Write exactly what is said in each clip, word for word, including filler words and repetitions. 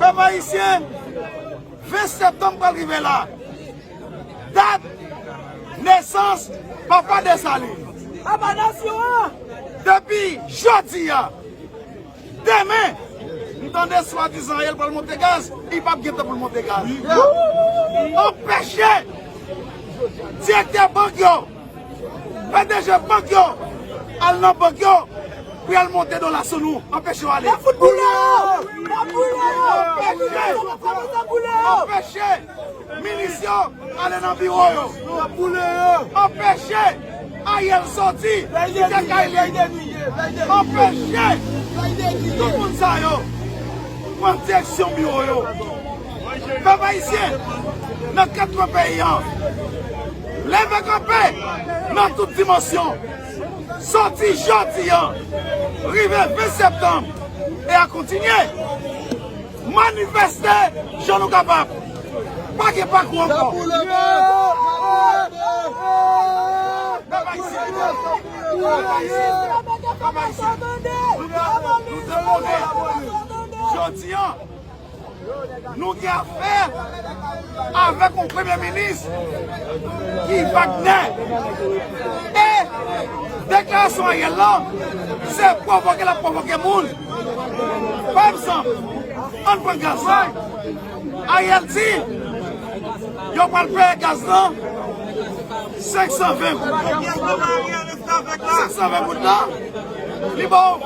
Pèp ayisyen, ven septanm pral rive la. Dat nesans Papa Desalin. Papa nasyon an! Depi jodi a, demen, m tande swadizan Ariel pral monte gaz, li p ap gen tan pou l monte gaz. Anpeche direktè bank yo, P D G bank yo, al nan bank yo pou y al monte dola sou nou, anpeche yo ale. N ap fout boule yo! N ap boule yo! Anpeche! Anpeche minis yo ale nan biwo yo. N ap boule yo! Anpeche Ariel soti, kite kay li. Anpeche tout moun sa yo pran direksyon biwo yo. Pèp ayisyen, nan kat kwen peyi an, leve kanpe nan tout dimansyon. Soti jodi an, rive ven septanm, e a kontinye. Manifeste jan nou kapab. Pa gen pakou ankò. Pèp ayisyen, pèp ayisyen, pèp ayisyen, nou te, nou te konnen jodi an, nou gen afè avèk yon premye minis ki Wagner. E deklarasyon Ariel la, se pwovoke l ap pwovoke moun. Pa egzanp, ann pran gaz la. Ariel di, yo pral peye gaz la senk san ven goud. Senk san ven goud la, li ba w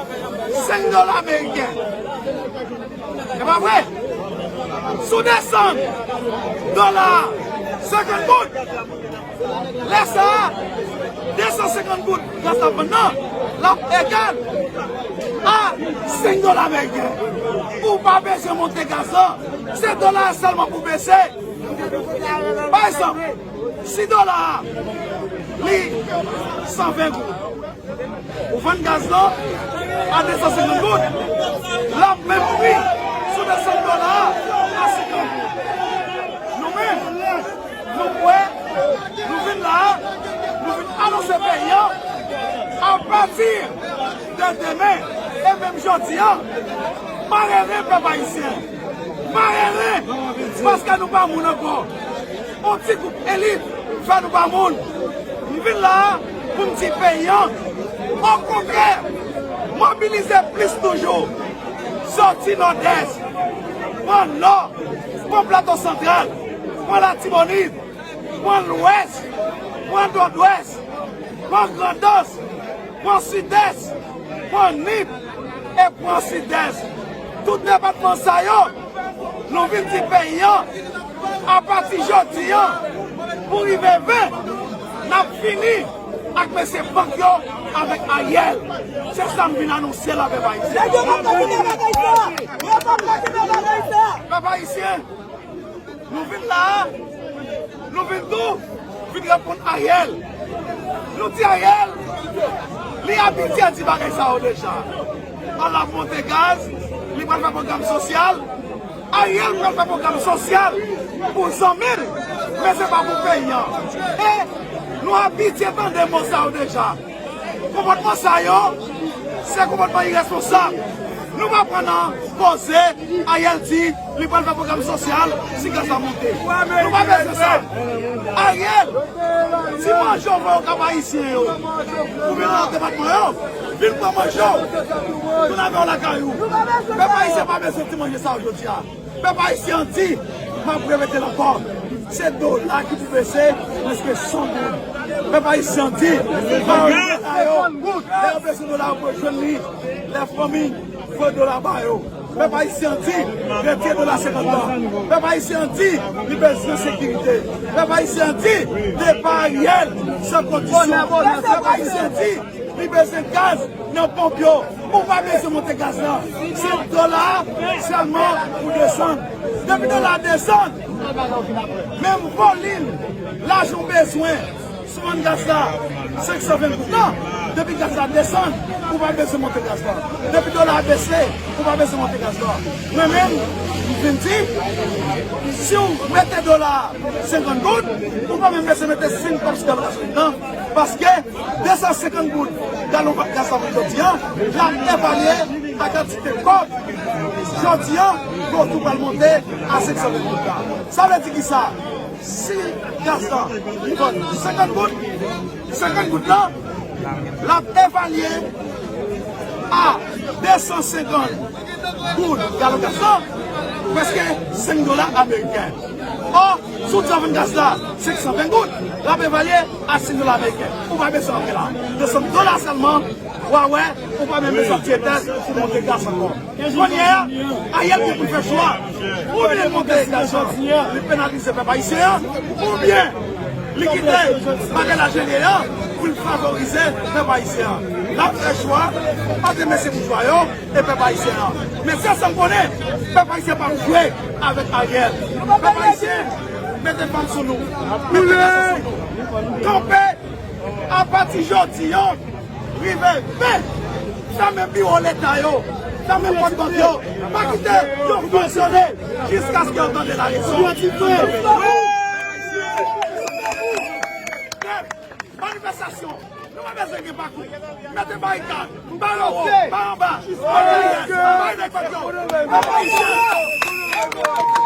senk dola ameriken. E pa vre? Si w desann dola a senkant goud, lè sa a, de san senkant goud gaz la vann nan, l ap egal a senk dola ameriken. Ou pa bezwen monte gaz la, se dola a sèlman pou bese. Pa egzanp, si dola a, li san ven goud, ou vann gaz lan a de san senkant goud, l ap menm pri si w desann dola a a senkant goud. Nou menm, nou kwè, nou vin la a, nou vin anonse peyi an, apati de demen, e menm jodi an, malere pèp ayisyen, malere, paske nou pa moun ankò. Yon ti gwoup elit fè nou pa moun. M vin la a pou m di peyi an, okontrè, mobilize plis toujou. Soti Nòdès, pran Nò, pran Plato Santral, pran Latibonit, pran Lwès, pran Nòdwès, pran Grandans, pran Sidès, pran Nip e pran Sidès. Tout depatman sa yo, nou vin di peyi an, apati jodi an, pou rive ven, n ap fini ak mesye bank yo avèk Ariel. Se sa m vin anonse la, pèp ayisyen. Nèg yo p ap kontinye bagay sa! Yo p ap kontinye bagay sa! Pèp ayisyen, nou vin la a, nou vin tou, vin reponn Ariel. Nou di Ariel, li abitye di bagay sa yo deja. Al ap monte gaz, li pral fè pwogram sosyal. Ariel pral fè pwogram sosyal pou zanmi l, men se pa pou peyi an. E nou abitye tande mo sa yo deja. Konpòtman sa yo, se konpòtman iresponsab. Nou pa pran nan koze Ariel di li pral fè pwogram sosyal si gaz la monte. Nou pa bezwen sa. Ariel, ti manje w voye Kap Ayisyen yo, ou vin nan depatman yo, vin pran manje w, tounen avè w lakay ou. Pèp ayisyen pa bezwen ti manje sa yo jodi a. Pèp ayisyen an di, m ap repete l ankò, se dola ki pou bese prèske san goud. Pèp ayisyen an di, pa yo dola yo, lè yo bese dola yo pou yo jwenn li, lè fanmi voye dola ba yo. Pèp ayisyen an di, retire dola senkant lan. Pèp ayisyen an di, li bezwen sekirite. Pèp ayisyen an di, depa Ariel san kondisyon. Pèp ayisyen an di, li bezwen gaz nan ponp yo. Ou pa bezwen monte gaz lan. Se dola a sèlman pou desann. Depi dola a desann, menm volim lajan w bezwen si w vann gaz la senk san ven goud lan, depi gaz la desann, ou pa bezwen monte gaz lan. Depi dola a bese, ou pa bezwen monte gaz lan. Mwen menm, m vin di, si w mete dola a senkant goud, ou pa menm bezwen mete senk kòb sou galon gazolin nan, paske de san senkant goud galon gaz la vann jodi a, l ap evalye a kantite kòb Jodi a, goud tou pral monte a senk san ven goud la. Sa vle di ki sa? Si gaz la li vann senkant goud, senkant goud la, l ap evalye a de san senkant goud galon gaz la, prèske senk dola ameriken. Ò, si w di w vann gaz la senk san ven goud, l ap evalye a senk dola ameriken. Ou pa bezwen antre la. De san dola sèlman, w a wè, ou pa menm bezwen tire tèt pou monte gaz ankò. Kounye a, Ariel gen pou l fè chwa. Oubyen l monte gaz la, li penalize pèp ayisyen an, oubyen li kite bagay la jere an pou l favorize pèp ayisyen an. L ap fè chwa ant mesye boujwa yo e pèp ayisyen an. Men sèl sa m konnen, pèp ayisyen p ap jwe avèk Ariel. Pèp ayisyen, mete fòs sou nou. Mete fòs sou nou. Kanpe apati jodi a, rive ven. Fèmen biwo Leta yo, fèmen kont bank yo, pa kite yo fonksyone jiskaske yo tande larezon. Manifestasyon, nou pa bezwen gen pakou. Mete barikad, ba yo wo, ba anba, ba dèyè, ba nèg kòk yo, ba ayisyen.